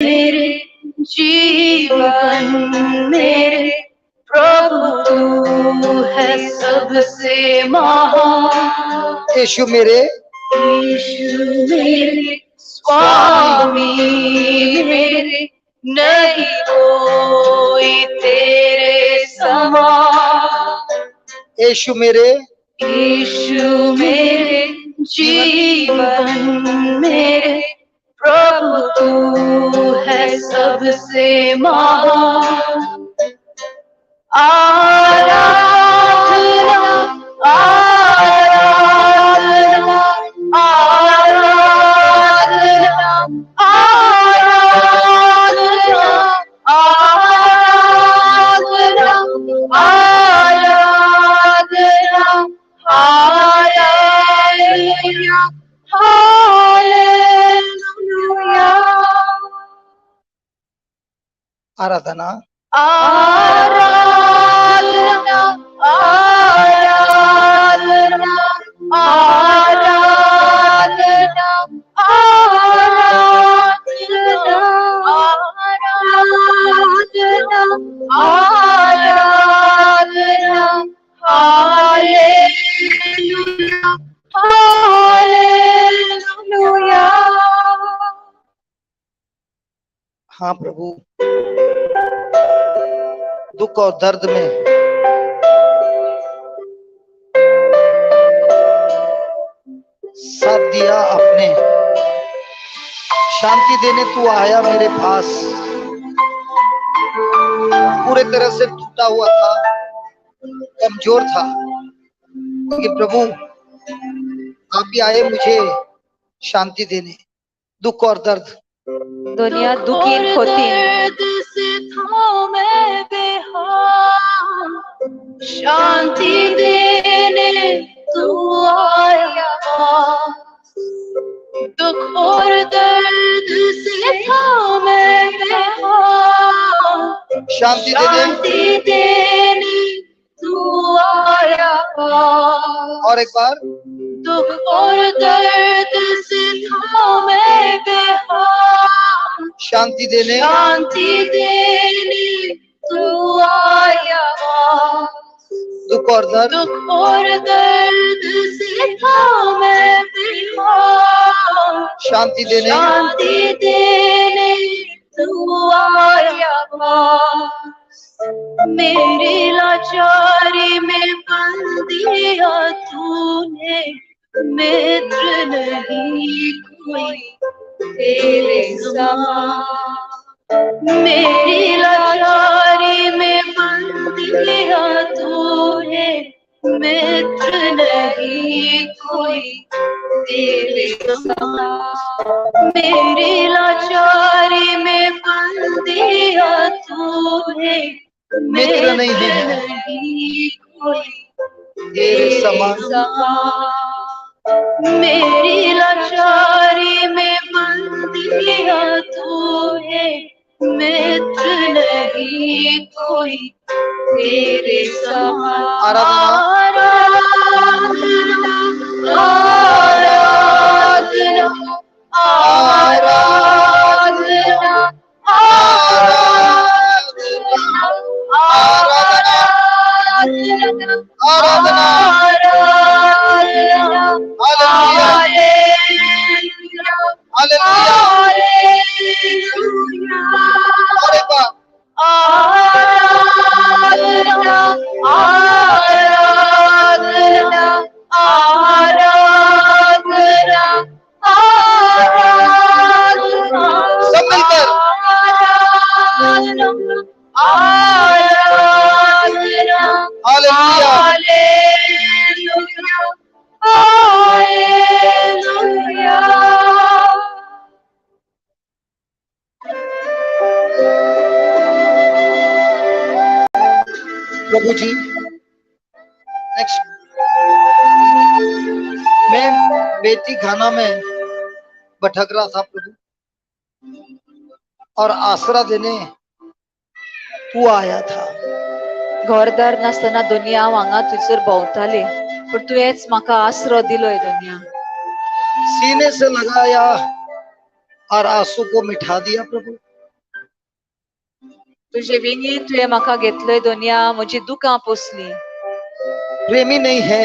मेरे जीवन मेरे प्रभु तू है सबसे महान। यीशु मेरे, यीशु मेरे स्वामी मेरे, नहीं कोई तेरे समान। यीशु मेरे, यीशु मेरे जीवन मेरे प्रभु तू है सबसे महान। आराधना आराधना आराधना आराधना आराधना आराधना हालेलुया हालेलुया। आराधना आराधना आराधना आराधना आराधना आराधना आराधना हालेलुया हालेलुया। हाँ प्रभु, दुख और दर्द में साथ दिया आपने, शांति देने तू आया मेरे पास। पूरे तरह से टूटा हुआ था, कमजोर था, लेकिन प्रभु आप ही आए मुझे शांति देने। दुख और दर्द, दुनिया दुखीन खोतीन, दर्द से था मैं बेहाल, शांति देने तू आया। दुख और दर्द से था मैं बेहाल, शांति देने, शांति देने तू आया। और एक बार, दुख और दर्द से था मैं बेहाल, शांति देने, शांति देने तू आया। दुख और दर्द, दुख और दर्द से था मैं बेहाल, शांति देने, शांति देने तू आया। मेरी लाचारी में बल दिया तूने, मित्र नहीं कोई तेरे समान। मेरी लाचारी में बल दिया तूने, मित्र नहीं कोई तेरे समान। मेरी लाचारी में बल दिया तूने, मित्र नहीं है नहीं कोई तेरे समान। मेरी लाचारी में बल दिया तूने, मित्र नहीं कोई तेरे समान। आराधना आराधना आराधना आराधना आराधना आराधना आराधना हालेलुया, हालेलुया हालेलुया। और एक बार, आराधना आराधना आराधना आराधना सब मिलकर, आराधना आराधना हालेलुया। Hallelujah hallelujah. प्रभु जी, नेक्स्ट, मैं बेटी खाना में भटक रहा था प्रभु, और आसरा देने तू आया था। घरदार नासतना दुनिया हांव हांगा थंयसर भोंवताली, पूण तुवेंच म्हाका आसरो दिलोय दुनिया। सीने से लगाया और आंसू को मिठा दिया प्रभु। तुजे विंगेन तुवें म्हाका घेतलय दोनया, म्हजी दुकां पोसली. प्रेमी नहीं है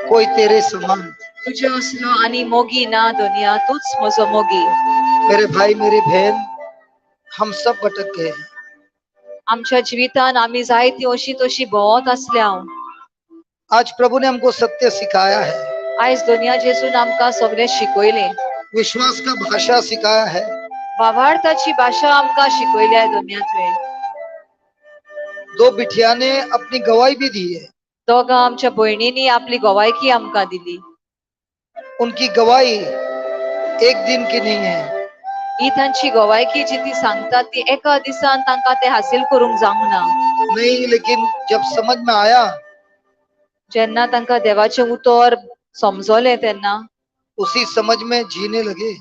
कोई तेरे समान. तुजे असलो आनी मोगी ना दोनया, तूच म्हजो मोगी. मेरे भाई मेरी बहन, हम सब भटक गए. आमच्या जिवितान आमी जायती अशी तशी भोंवत आसल्या. आज प्रभु ने हमको सत्य सिखाया है. आयज दोनया जेजून आमकां सगळें शिकयलें. विश्वास का भाषा सिखाया है. भावार्थाची भाशा आमकां शिकयल्या दोनया तुवें. दो बिटिया ने अपनी गवाही भी दी है. दोगां आमच्या भयणींनी आपली गवायकी आमकां दिली. उनकी गवाही एक दिन की नहीं है. ही तांची गवायकी जी ती सांगतात ती एका दिसान तांकां ते हासील करूंक जावंक ना. नहीं, लेकिन जब समझ में आया, जेन्ना तांकां देवाचें उतर समजलें तेन्ना उसी समझ में जीने लगे.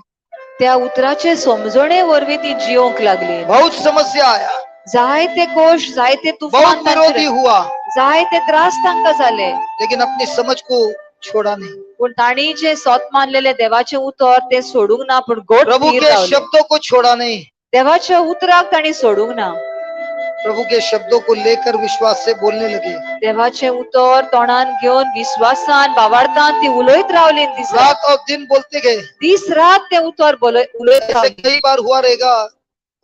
त्या उतराचे समजणे वरवीं ती जियोंक लागली. बहुत समस्या आया, जायते कोश, जायते तुफान, बहुत विरोधी हुआ, जायते त्रास तांकां जाले, लेकिन अपनी समझ को छोड़ा नहीं. पूण तांणी जे सोत मानलेले देवाचें उतर तें सोडूंक ना, पूण गोड प्रभु थीर के रावले. शब्दों को छोड़ा नहीं. देवाच्या उतराक तांणी सोडूंक ना. प्रभु के शब्दों को लेकर विश्वास से बोलने लगे. देवाचें उतर तोंडान घेवन विश्वासान भावार्थान ती उलयत रावली. दीस रात और दिन बोलते गए. दीस रात तें उतर उलयत ऐसे रावली. कई बार हुआ रहेगा,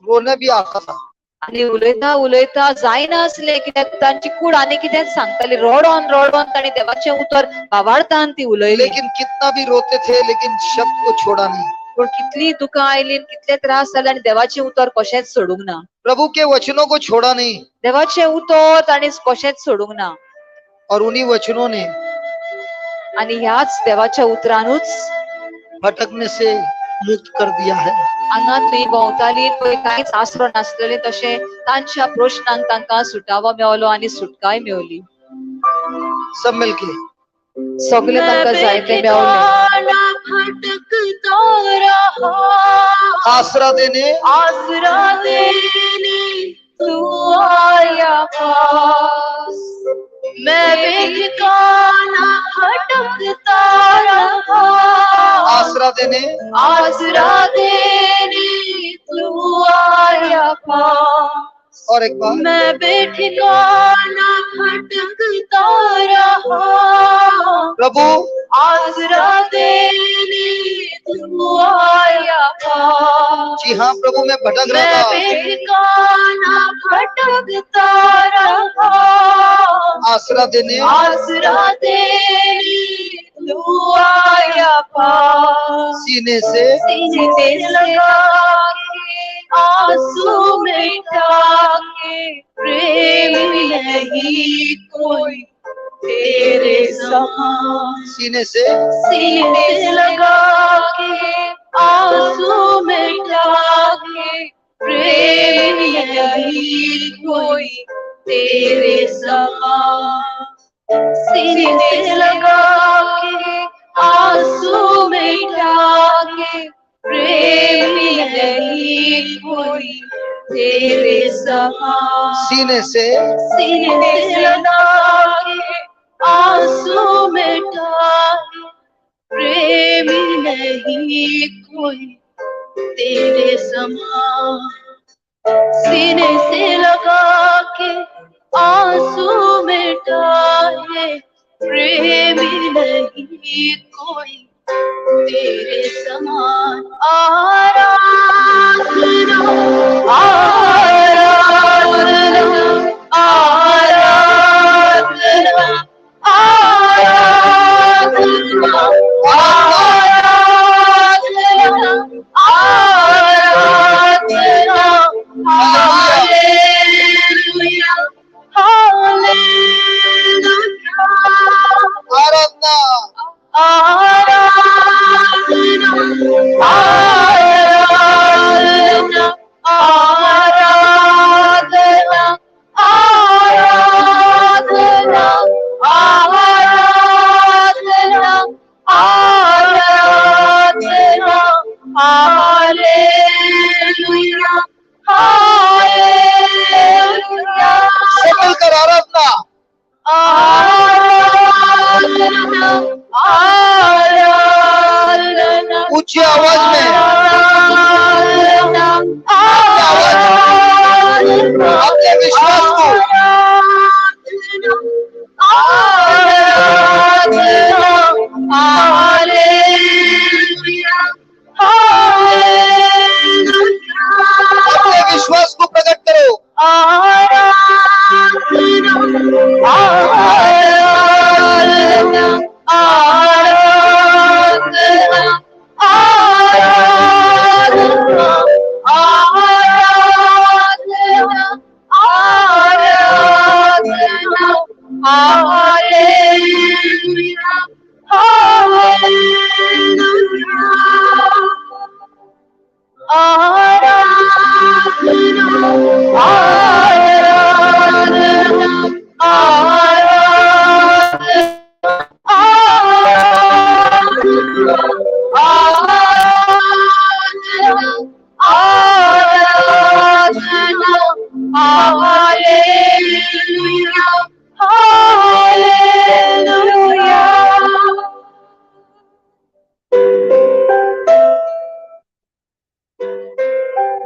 रोने भी आता था. आनी उलयता उलयता जायना आसलें, कित्याक तांची कूड आनी कितेंच सांगताली. रडोन रडोन तांणी देवाचें उतर भावार्थान ती उलयली. लेकिन कितना भी रोते थे, लेकिन शब्द को छोड़ा नहीं. पूण कितली दुकां आयली, कितले त्रास जाले आनी देवाचें उतर कशेंच सोडूंक ना. प्रभु के वचनों को छोड़ा नहीं. देवाचें उतर तांणी कशेंच सोडूंक ना. और उन्हीं वचनों ने आनी ह्याच देवाच्या उतरानूच भटकने से मुक्त कर दिया है. हांगा थंय भोंवताली पळय, कांयच आसरो नासलेले, तशें तांच्या प्रश्नांक तांकां सुटावो मेवलो आनी सुटकाय मेवली. सब मिलके सगळे तांकां जायते मेवले. भटकता रहा, आसरा देने, आसरा देने तू आया पास. मैं बेठिकाना भटकता रहा, आसरा देने, आसरा देने तू आया पास. और एक बार, मैं बेठिकाना भटकता रहा, प्रभु आसरा देने तू आया पास. जी हाँ प्रभु, मैं भटक रहा मैं था, बेठिकाना भटकता रहा, आसरा देने, आसरा देने तू आया पास. सीने से, सीने से लगा के आंसू मिटा के, प्रेम नहीं कोई तेरे समान. सीने से, सीने से लगा के आंसू मिटा के, प्रेम नहीं कोई तेरे समान. सीने से लगा के आंसू मिटा के, प्रेम नहीं कोई तेरे समान. सीने से, सीने से लगा के आंसू मिटा के, प्रेम नहीं कोई तेरे समान. सीने से लगा के आंसू मिटा है, प्रेम नहीं कोई तेरे समान. आराधना आराधना आराधना आराधना आराधना आराधना. Hallelujah hallelujah. आराधना आराधना आराधना आराधना आराधना आराधना आराधना. Hallelujah hallelujah. सब मिलकर आराधना आराधना आराधना ऊंची आवाज में आराधना आराधना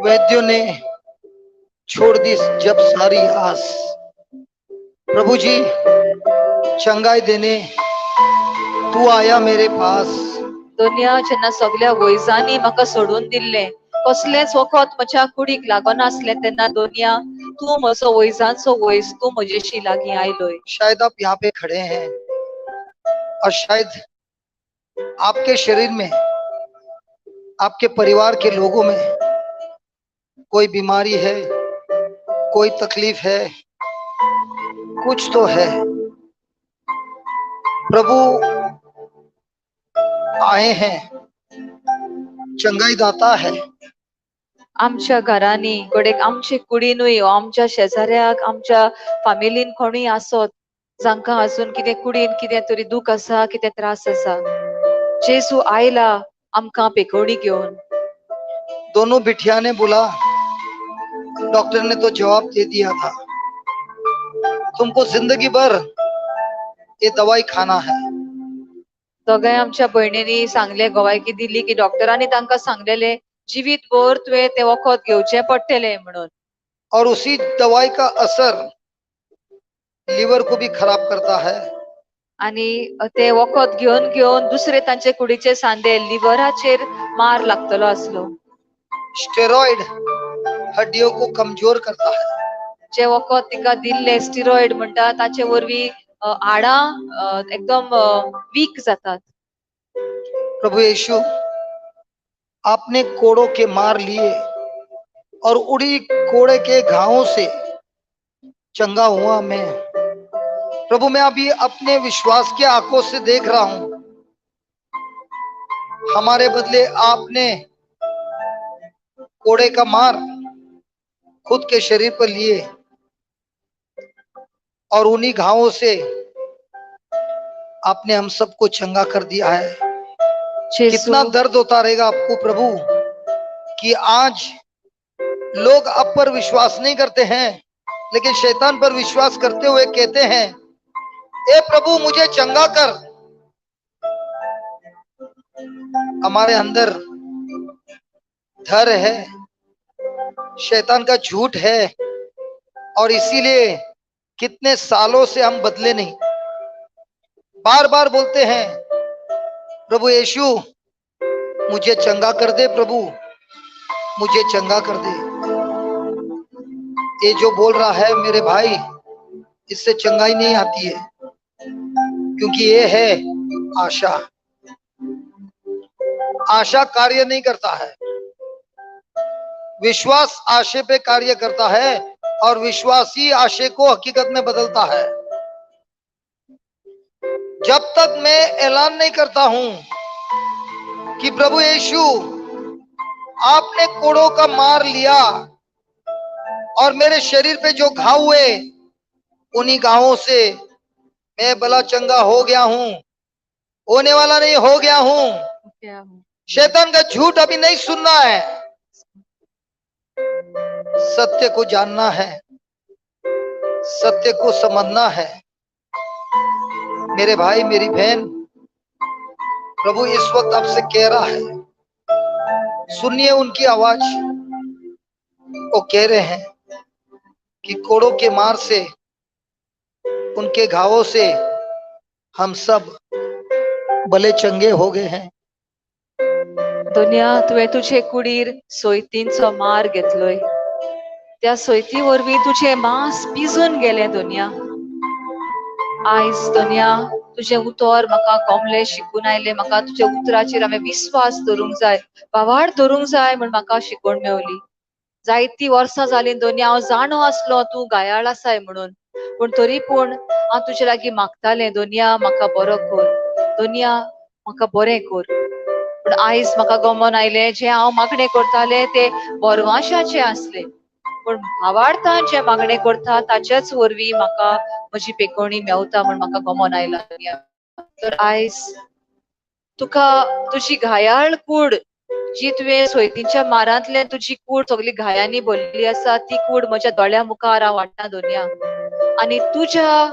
वैद्यों ने छोड़ दी जब सारी आस, प्रभु जी चंगाई देने तू आया मेरे पास। दोनया जेन्ना सगळ्या वैजांनी म्हाका सोडून दिल्लें, कसलेंच वखद म्हज्या कुडीक लागनासलें, तेन्ना दोनया तूं म्हजो वैजांचो वैज, तूं म्हजेशी लागीं आयलोय। शायद आप यहाँ पे खड़े हैं और शायद आपके शरीर में, आपके परिवार के लोगों में कोई बीमारी है, कोई तकलीफ है, कुछ तो है। प्रभु आए हैं, चंगाई दाता है। आमच्या घरांनी घडयेक आमचे कुडीनूय, आमच्या शेजाऱ्याक, आमच्या फामिलीन कोणूय आसत जांकां अजून कितें कुडीन कितें तरी दूख आसा, कितें त्रास आसा, जेजू आयला आमकां पेकोवणी घेवन। दोनों बिटिया ने बोला, डॉक्टर ने तो जवाब दे दिया था, तुमको जिंदगी भर ये दवाई खाना है। दोगांय आमच्या भयणींनी सांगले, गवायकी दिली की डॉक्टरांनी तांकां सांगलेले जिवीत भर तुवें तें वखद घेवचें पडटलें म्हणून। और उसी दवाई का असर लिवर को भी खराब करता है। आणि ते वखद घेवन घेवन दुसरे तांचे कुडीचे सांदे लिव्हराचेर मार लागतलो आसलो। स्टेरॉइड हड्डियों को कमजोर करता है। जे वखद तिका दिल्ले स्टिरॉइड म्हणटा ताचे वरवीं हाडां एकदम वीक जातात। प्रभु यीशु आपने कोड़ों के मार लिए और उड़ी कोड़े के घावों से चंगा हुआ मैं। प्रभु मैं अभी अपने विश्वास के आंखों से देख रहा हूं, हमारे बदले आपने कोड़े का मार खुद के शरीर पर लिए और उन्हीं घावों से आपने हम सबको चंगा कर दिया है। कितना दर्द होता रहेगा आपको प्रभु कि आज लोग आप पर विश्वास नहीं करते हैं, लेकिन शैतान पर विश्वास करते हुए कहते हैं, ए प्रभु मुझे चंगा कर। हमारे अंदर डर है, शैतान का झूठ है, और इसीलिए कितने सालों से हम बदले नहीं। बार बार बोलते हैं, प्रभु यीशु मुझे चंगा कर दे, प्रभु मुझे चंगा कर दे। ये जो बोल रहा है मेरे भाई, इससे चंगाई नहीं आती है, क्योंकि ये है आशा। आशा कार्य नहीं करता है, विश्वास आशे पे कार्य करता है, और विश्वासी आशे को हकीकत में बदलता है। जब तक मैं ऐलान नहीं करता हूं कि प्रभु यीशु आपने कोड़ों का मार लिया और मेरे शरीर पे जो घाव हुए उन्हीं घावों से मैं भला चंगा हो गया हूं, होने वाला नहीं हो गया हूं। शैतान का झूठ अभी नहीं सुनना है, सत्य को जानना है, सत्य को समझना है। मेरे भाई मेरी बहन, प्रभु इस वक्त आपसे कह रहा है, सुनिए उनकी आवाज। वो कह रहे हैं कि कोड़ों के मार से, उनके घावों से हम सब भले चंगे हो गए हैं। दुनिया तुवें तुझे कुडीर सोयतींचो मार घेतलोय, त्या सोयती वरवीं तुझे मांस पिजून गेलें। दुनिया आयज दुनिया तुझें उतर म्हाका गोमलें, शिकून आयलें, म्हाका तुझ्या उतराचेर हांवें विस्वास धरूंक जाय, भावार्थ धरूंक जाय म्हूण म्हाका शिकवण मेवली। जायतीं वर्सां जालीं दोनी हांव जाणो आसलो तूं गायाळ आसाय म्हणून, पूण तरी पूण हांव तुजे लागीं मागतालें, दोनया म्हाका बरो कर, दोनया म्हाका बरें कर। पूण आयज म्हाका गमन आयलें, जें हांव मागणें करतालें तें बरवाशाचें आसलें, पूण भावार्थान जें मागणें करता ताचेच वरवीं म्हाका म्हजी पेकोवणी मेवता म्हूण म्हाका गमन आयलां। तर आयज तुका तुजी घायाळ कूड जी तुवें सोयतींच्या मारांतल्यान तुजी कूड सगळी घायांनी भरलेली आसा, ती कूड म्हज्या दोळ्या मुखार हांव वाडटा दोनया, आनी तुज्या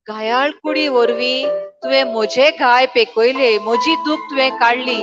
घायाळ कुडी वरवीं तुवें म्हजे घाय पेकयले, म्हजी दूख तुवें काडली,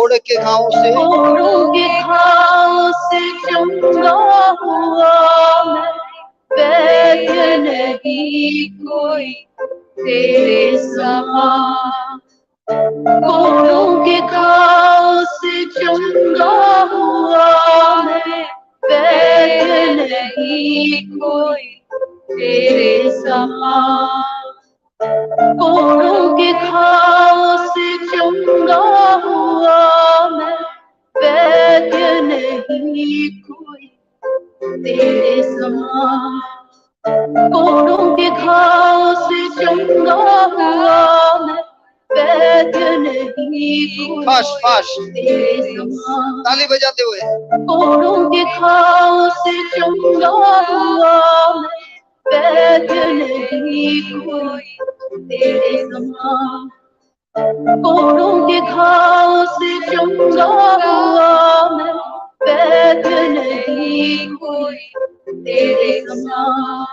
कोड़े के घावों से, कोड़ों के घाव से चंगा हुआ मैं, वैद्य नहीं कोई तेरे समान। कोड़ों के घाव से चंगा हुआ मैं, वैद्य नहीं कोई तेरे समान। कोड़ों के घाव से चंगा हुआ मैं, वैद्य नहीं कोई तेरे समान। कोड़ों के घाव से चंगा हुआ मैं, वैद्य नहीं कोई फास्ट फास्ट तेरे समान। ताली बजाते हुए। कोड़ों के घाव से चंगा हुआ मैं, वैद्य नहीं कोई तेरे समान। कोड़ों के घाव से चंगा हुआ मैं, वैद्य नहीं कोई तेरे समान।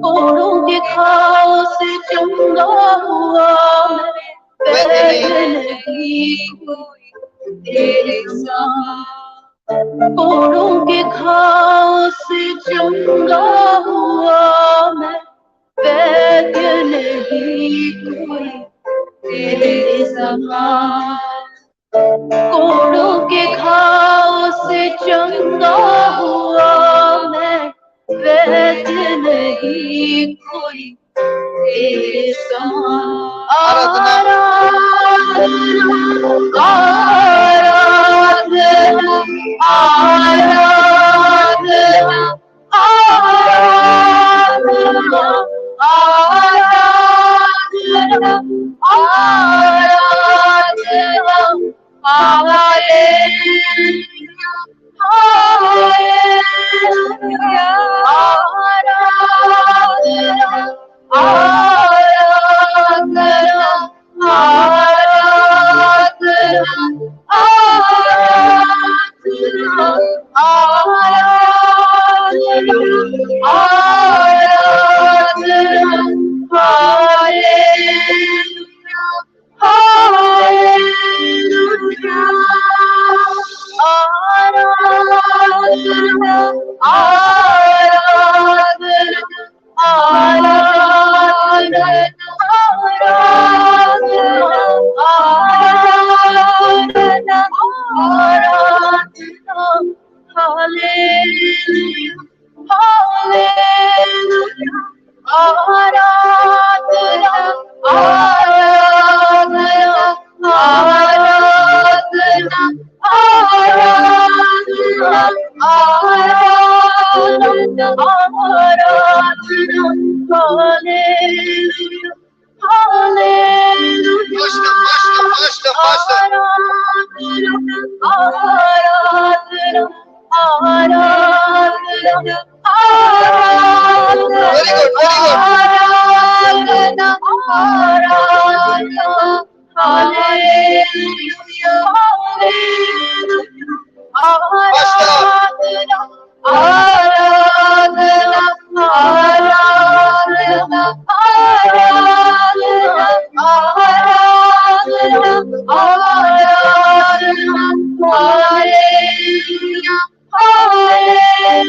कोड़ों के घाव से चंगा हुआ मैं, वैद्य नहीं कोई तेरे समान। कोड़ों के घाव से चंगा हुआ मैं, वैद्य नहीं कोई तेरे समान। कोड़ों के घाव से चंगा हुआ मैं, वैद्य नहीं कोई तेरे समान। आराधना, आराधना, आराधना, आराधना, आराधना, आराधना, हालेलुया, हालेलुया, आराधना, आराधना, आराधना, आराधना, आराधना, आराधना, हालेलुया, हालेलुया, आराधना, आराधना, आराधना, आराधना, आराधना, आराधना, हालेलुया, हालेलुया, आराधना, आराधना, आराधना, आराधना, आराधना, आराधना, hallelujah, hallelujah, fast fast fast. आराधना, आराधना, आराधना, very good, very good. आराधना, आराधना, हालेलुया, हालेलुया, आराधना, आराधना, आराधना, आराधना, आराधना, आराधना, हालेलुया, हालेलुया।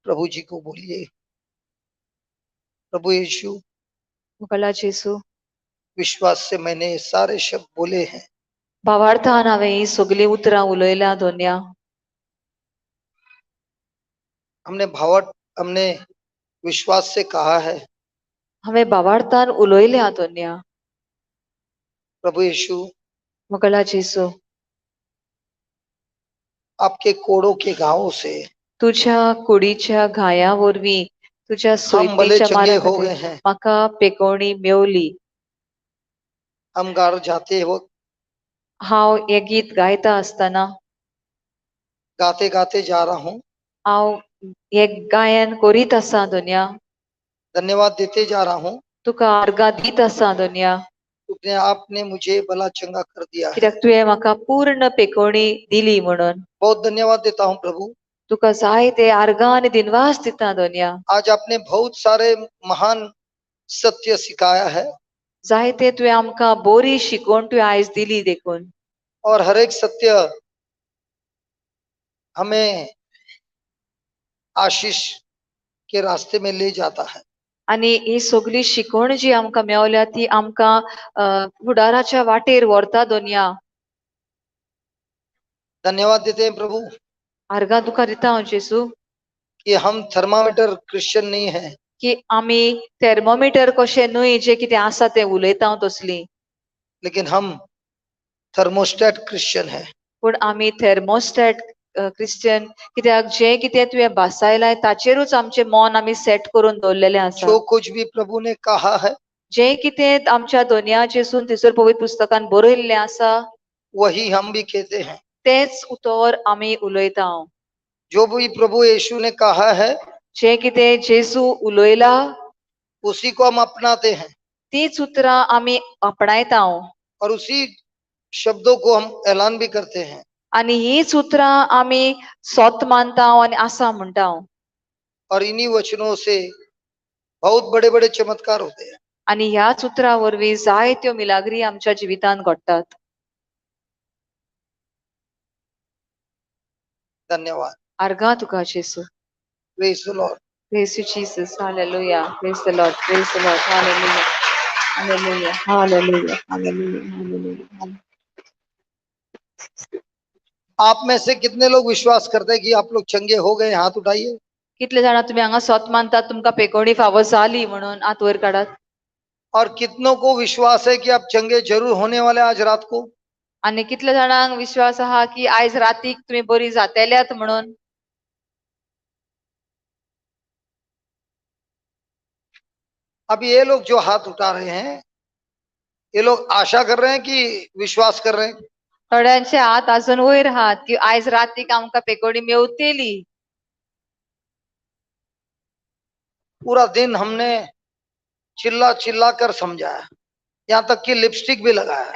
प्रभु जी को बोलिए, प्रभु यीशु, मुकला जेसू, विश्वास से मैंने ये सारे शब्द बोले हैं। भावार्थान हांवें ही सगळीं उतरां उलयल्या दोन्या। हमने भावार्थ, हमने विश्वास से कहा है। हांवें भावार्थान उलयल्या दोन्या। प्रभु यीशु, मुकला जेसू, आपके कोड़ों के घावों से तुझ्या कुडीच्या घाया वरवीं, तुझ्या हम भले सोयतीच्या चंगे मारा हो खातीर गए हैं। म्हाका पेकोवणी मेवली। हम गार जाते वक्त, हांव हें गीत गायता आसतना, गाते गाते जा रहा हूँ, हांव हें गायन करीत आसा दोन्या, धन्यवाद देते जा रहा हूँ। तुका आर्गां दीत आसा दोन्या, क्योंकि आपने मुझे भला चंगा कर दिया है। कित्याक तुवें म्हाका पूर्ण पेकोवणी दिली म्हणून। बहुत धन्यवाद देता हूँ प्रभु। तुका जाय ते आर्गां आनी दिनवास दिता दोनया. आज आपने बहुत सारे महान सत्य सिखाया है. जायते तुवें आमकां बोरी शिकवण तुवें आयज दिली देखून. और हर एक सत्य हमें आशीष के रास्ते में ले जाता है. आनी ही सगळी शिकवण जी आमकां मेवल्या ती आमकां फुडाराच्या वाटेर व्हरता दोनया. धन्यवाद देते हैं प्रभु आर्गां तुका दिता हांव जेजू कि हम थर्मामीटर क्रिश्चियन नहीं है, की आमी थर्मोमिटर कशें न्हय जे कितें आसा तें उलयता तसली, लेकिन हम थर्मोस्टेट क्रिश्चियन है. पूण आमी थर्मोस्टेट क्रिश्चियन, कित्याक जें कितें तुवें भासायलां ताचेरूच आमचें मन आमी सेट करून दवरलेलें आसा. जो कुछ भी प्रभु ने कहा है, जें कितें आमच्या दोनया जेजून थंयसर पवित्र पुस्तकान बरयल्लें आसा वही हम भी कहते हैं, तेच उतर आमी उलयता. जो भी प्रभु यीशु ने कहा है, जें कितें जेजू उलयला उसी को हम अपनाते हैं तीच उतरां आमी आपणायता और उसी शब्दों को हम ऐलान भी करते हैं. आनी हीच उतरां आमी सोत मानता आनी आसा म्हणटा. और इन्हीं वचनों से बहुत बड़े बड़े चमत्कार होते हैं. आनी ह्याच उतरां वरवीं जायत्यो मिलाग्री आमच्या जिवितांत घडटात. धन्यवाद. आर्गां तुका जेजू. Praise the Lord. Praise you Jesus. Hallelujah. Praise the Lord. Praise the Lord. Hallelujah. Hallelujah. Hallelujah. Hallelujah. Hallelujah. आप में से कितने लोग विश्वास करते हैं कि आप लोग चंगे हो गए? हाथ उठाइए. कितले जाणां तुमी हांगा सोत मानतात तुमकां पेकोवणी फावो जाली म्हणून? हात वयर काडात. और कितनों को विश्वास है कि आप चंगे जरूर होने वाले आज रात को? आनी कितले जाणांक विश्वास आहा की आयज रातीक तुमी बरी जातेल्यात म्हणून? अब ये लोग जो हाथ उठा रहे हैं, ये लोग आशा कर रहे हैं कि विश्वास कर रहे हैं? थोड्यांचे हात अजून वयर आहात की आयज रातीक आमकां पेकोवणी मेवतेली. पूरा दिन हमने चिल्ला चिल्ला कर समझाया, यहाँ तक कि लिपस्टिक भी लगाया.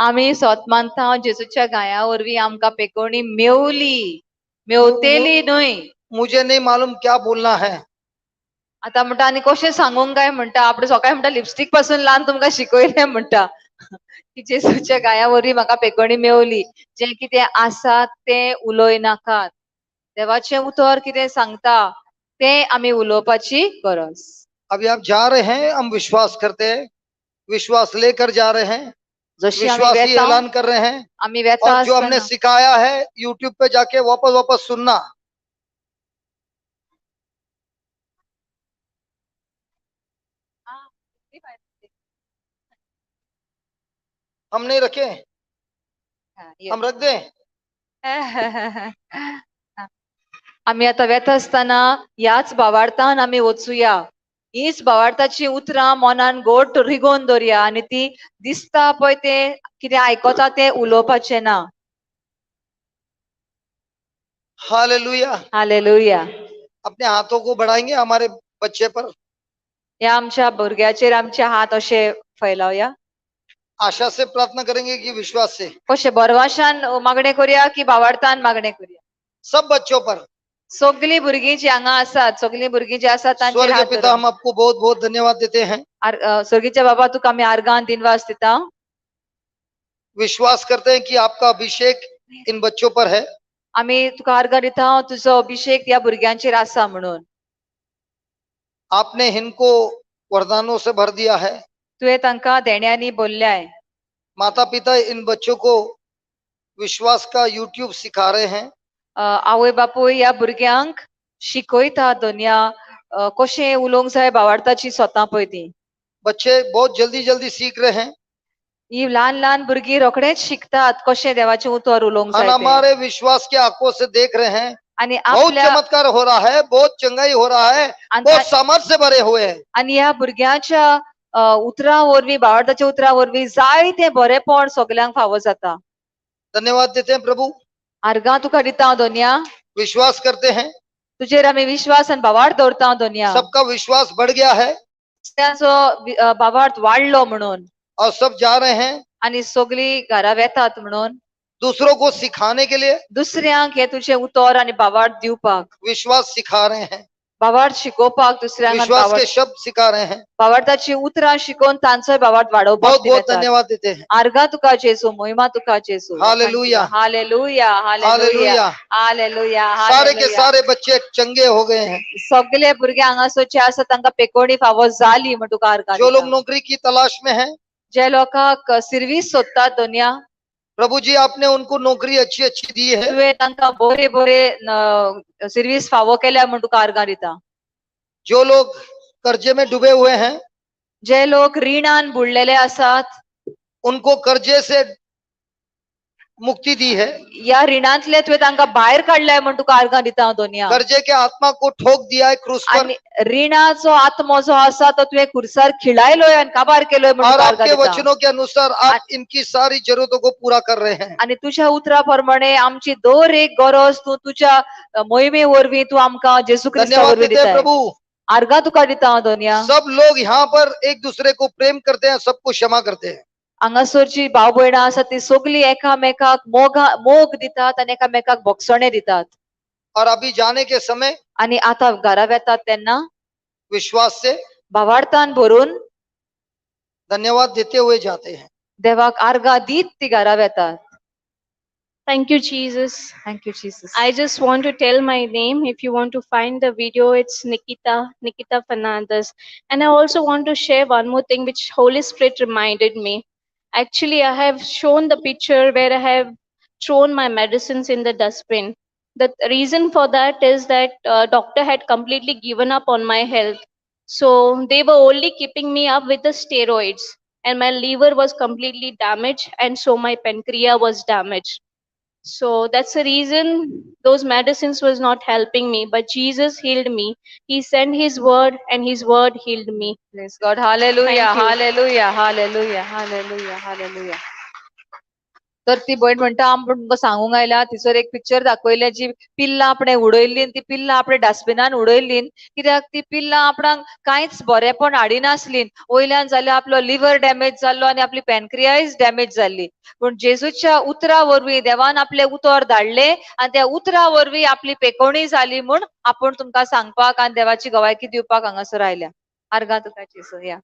आमी सोत मानता जेजूच्या गाया वरवीं आमकां पेकोवणी मेवली, मेवतेली न्हय. मुझे नहीं मालूम क्या बोलना है. आता म्हणटा आनी कशें सांगूंक काय म्हणटा, आपणे सकाळी म्हणटा लिपस्टीक पासून लावन तुमकां शिकयलें म्हणटा की जेजूच्या गाया वरवीं म्हाका पेकोवणी मेवली. जें कितें आसा तें उलय नाकात, देवाचें उतर कितें सांगता तें आमी उलोवपाची गरज. अभी आप जा रहे हैं, हम विश्वास करते हैं, विश्वास लेकर जा रहे हैं, विश्वास ही ऐलान कर रहे हैं. और जो हमने सिखाया है यूट्यूब पे जाके वापस वापस सुनना. हम नहीं रखे, हम रख दें. आमी आतां वेता आसतना ह्याच भावार्थान आमी वचुया. हीच भावार्थाची उतरां मनान गोड रिगोवन दवरया आनी ती दिसता पळय तें कितें आयकता तें उलोवपाचें ना. हालेलुया. हालेलुया. अपने हाथों को बढ़ाएंगे हमारे बच्चे पर. ह्या आमच्या भुरग्याचेर आमचे हात अशे फैलावया. आशा से प्रार्थना करेंगे कि विश्वास से? कशें भरवशान मागणें करूया की भावार्थान मागणें करूया? सब बच्चों पर, सगळीं भुरगीं जी हांगा आसात, सगळीं भुरगीं जी आसात तांचेर स्वर्गीय हात पिता धरून. हम आपको बहुत बहुत धन्यवाद देते हैं. स्वर्गीच्या बाबा तुका आमी आर्गान दिनवास दिता. विश्वास करते हैं कि आपका अभिषेक इन बच्चों पर है. आमी तुका आर्गां दिता तुजो अभिषेक ह्या भुरग्यांचेर आसा म्हणून. आपने इनको वरदानों से भर दिया है. तुवें तांकां देण्यांनी बोल्ल्याय. माता पिता इन बच्चों को विश्वास का यूट्यूब सिखा रहे हैं. आवय बापूय ह्या भुरग्यांक शिकयता दोनया कशें उलोवंक जाय भावार्थाची स्वता पळय ती. बच्चे बहुत जल्दी जल्दी सीख रहे हैं. ही ल्हान ल्हान भुरगीं रोखडेच शिकतात कशें देवाचें उतर उलोवंक हम जाय तें. हमारे विश्वास के आंखों से देख रहे हैं, आनी बहुत आपल्या चमत्कार हो रहा है, बहुत चंगाई हो रहा है, बहुत सामर्थ्य से भरे हुए हैं. आनी ह्या भुरग्यांच्या उतरां वरवीं भावार्थाच्या उतरां वरवीं जायतें बरेपण सगल्यांक फावो जाता. धन्यवाद देते हैं प्रभु. आर्गां तुका दिता हांव दोनया. विश्वास करते हैं, तुजेर आमी विश्वास आनी भावार्थ दवरता दोनया. सबका विश्वास बढ़ गया है सगळ्यांचो भावार्थ वाडलो म्हणून और सब जा रहे हैं आनी सगळीं घरा वेतात म्हणून. दूसरों को सिखाने के लिए, दुसऱ्यांक हे तुझे उतर आनी भावार्थ दिवपाक, विश्वास सिखा रहे हैं, भावार्थ शिकोवपाक दुसऱ्यांक आनी विश्वास के भावार्थ शब्द सिखा रहे हैं। भावार्थाची उतरां शिकोवन तांचोय भावार्थ वाडोवपाक बहुत ती बहुत वेतात. धन्यवाद देते हैं। आर्गां तुका जेजू, मोहिमा तुका जेजू। Hallelujah. Hallelujah, hallelujah, hallelujah. Hallelujah. सारे के हालेलुया। सारे बच्चे चंगे हो गए हैं। सगळे भुरगे हांगासर जे आसा तांकां पेकोवणी फावो जाली म्हण तुका आर्गां जो लोग दिता. नौकरी की तलाश में हैं, जे लोकांक सिर्वीस सोदतात दोनया, प्रभु जी आपने उनको नौकरी अच्छी अच्छी दी है। तुवें तांकां बरे बरे सिर्वीस फावो केल्या म्हण तुका आर्गां दिता। जो लोग कर्जे में डूबे हुए हैं, जे लोक रिणान बुडलेले आसात, उनको कर्जे से मुक्ति दी है। ह्या रिणांतले तुवें तांकां भायर काडले म्हण तुका आर्गां दिता हांव दोनया। कर्जे के आत्मा को ठोक दिया है क्रूस पर, आनी रिणाचो आत्मो जो आसा तो तुवें खुर्सार खिळायलोय आनी काबार केलोय म्हण और तुका आर्गां आपके दिता। वचनों के अनुसार आप इनकी सारी जरूरतों को पूरा कर रहे हैं। आनी तुज्या उतरा प्रमाणे आमची दर एक गरज तूं तुज्या मोहिमे वरवीं तूं आमकां जेजू क्रिस्ता धन्यवाद वरवीं देते हैं दिताय। प्रभु। आर्गां तुका दिता हांव दोनया। सब लोग यहाँ पर एक दूसरे को प्रेम करते हैं, सबको क्षमा करते हैं। हांगासर जी भाव भयणां आसा ती सगळीं एकामेकाक मोग दितात आनी एकामेकाक भोगसणे दितात। और अभी जाने के समय आनी आतां घरा वेतात तेन्ना विश्वास से भावार्थान भरून धन्यवाद देते हुए जाते हैं। देवाक आर्गां दीत ती घरा वेतात। Thank you, Jesus. Thank you Jesus. I just want to tell my name. If you want to find the video, it's Nikita, Nikita Fernandez. And I also want to share one more thing which Holy Spirit reminded me. Actually, I have shown the picture where I have thrown my medicines in the dustbin. The reason for that is that doctor had completely given up on my health. So they were only keeping me up with the steroids, and my liver was completely damaged, and so my pancreas was damaged. So that's the reason those medicines was not helping me, but Jesus healed me. He sent his word and his word healed me. Praise God. Hallelujah. Thank you. Hallelujah. Hallelujah. Hallelujah. Hallelujah. तर ती भयण म्हणटा आम तुमकां सांगूंक आयल्या, थंयसर एक पिक्चर दाखयलें, जी पिल्लां आपणें उडयल्लीं, ती पिल्लां आपणें डस्टबिनान उडयल्लीं, कित्याक ती पिल्लां आपणाक कांयच बरेपण हाडिनासलीं, वयल्यान जाल्यार आपलो लिवर डॅमेज जाल्लो आनी आपली पॅनक्रियाज डॅमेज जाल्ली। पूण जेजूच्या उतरा वरवीं देवान आपलें उतर धाडलें आनी त्या उतरा वरवीं आपली पेकोवणी जाली म्हूण आपूण तुमकां सांगपाक आनी देवाची गवायकी दिवपाक हांगासर आयल्या। आर्गां तुका जेजू। या.